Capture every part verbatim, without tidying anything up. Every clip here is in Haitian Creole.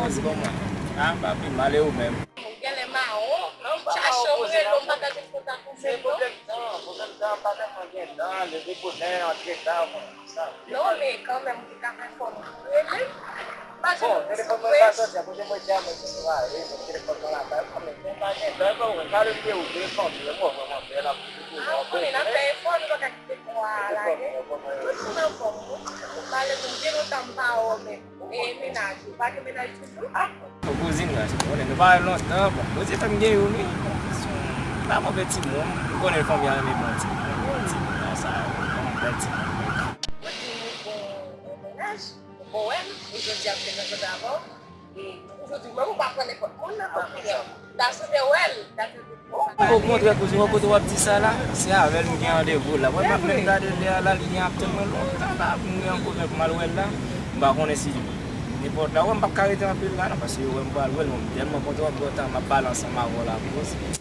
Poze ban mwen. A, m pa pi mal, e ou menm? Ou genlè mawon, chache w rele w, m pa ka jwenn kontak ou menm non. Se pwoblèm tan, pwoblèm tan, pa tèlman gen tan, leve bonè, antre ta, konsa. Non, men kanmenm, ou te ka fè fò nou rele. Bon, telefòn mwen pa sòti, akoz mwen di a mwen se nou ale, men telefòn mwen la kay mwen, men mwen pa gen tan, bon, mwen pa leve ou telefòn mwen, mwen vrèman fè la pou ou. A, ou konnen n ap fè efò, nou pa ka kite kò a lage. Tout moun anfòm, wi. Ou pale pou m gen lontan m pa wè w, men e mennaj ou, ou pa gen mennaj toujou? A, bon, kouzin, gason, ou konnen nou pa wè lontan, bon, Bondye fè m gen youn, wi. Bon, se yon pa move timoun, ou konnen fanmi a renmen bon timoun, bon timoun, sa, yon bèl timoun. Ou di nou bon, bon mennaj? Ou wè m, e jodi a m te nan jodi avan w, e ou jodi menm ou pa pran nenpòt moun nan, frè m. Daso te wè l, daso te di m pa. Okontrè, kouzin, wè kote w ap di sa la, se avè l m gen randevou la. Mwen m ap menm gade lè a la, li gen ap tann mwen lontan la, pou m gen yon kote pou m al wè l la. M pa konnen si nenpòt la. Wè, m p ap ka rete anpil la non, paske yo wè m pral wè l, mwen m tèlman kontan, w ap gen tan m ap pale ansanm avè w la, kouzin.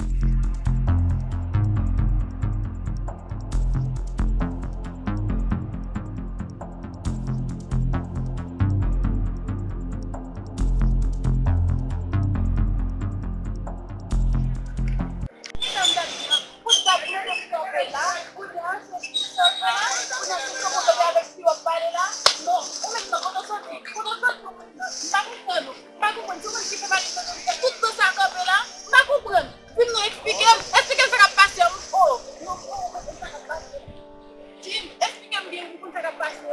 Di m, eksplike m, eksplike m sa k ap pase a. M, o, nou, ou konprann sa k ap pase. Di m, eksplike m byen, ou konn sa k ap pase a.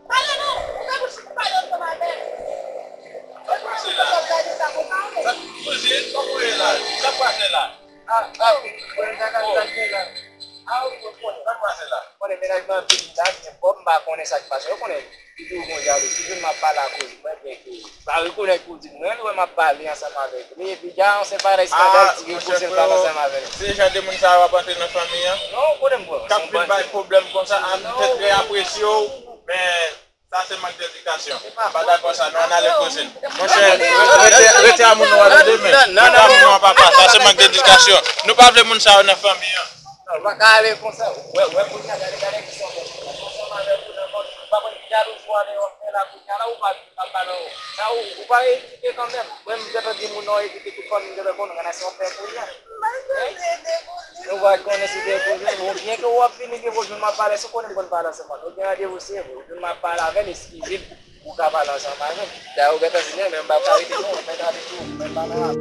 Pale non, ou fè bouch ou pale ansanm avè l. Sa k pase la? Sa k pase la? Ah, ah, sa k pase la? Ah, ou konn sa k pase la? Konnen mennaj mwen vin la, men bon, m pa konnen sa k pase. Ou konnen, li toujou gon jalouzi, toujou m ap pale akoz mwen, byen ke pa rekonèt pou di mwen, li wè m ap pale ansanm avèk li. Epi, gade yon sèl bagay eskandal, ti gen koze l pale ansanm avè l. Se jan de moun sa yo ap antre nan fanmi an? Non, kote m pran? K ap vin bay pwoblèm konsa, a, m te trè apresye w, men sa se mank dedikasyon. M pa dakò sa, non, ann ale koze l. Monchè, rete, rete a moun ou a tande, men. Rete a moun ou a papa, sa se mank dedikasyon. Nou pa vle moun sa yo nan fanmi an. Non, ou pa ka ale konsa. Wè, wè, kounye a, gade, gade ki sa w fè. Ansanm avèk ou nan fanmi, ou pa konn ki jalouzi w ale w ap fè la kounye a la, ou pa, pa, pa nan, sa ou, ou pa edike kanmenm. Mwen, m gentan di moun nan edike tout fanmi m gentan konn, gade sa w fè kounye a. Ou pa konnen si te koze, ou byen ke w ap vini gen pou joun m ap pale, si w konnen m konn pale ansanm avè l. Ou gen randevou, se vre, ou joun m ap pale avè l, eskize m. Ou ka pale ansanm avè m. Dayè, ou gentan vini, men m pa ka rete non, mwen ka rete tou, mwen pa nan.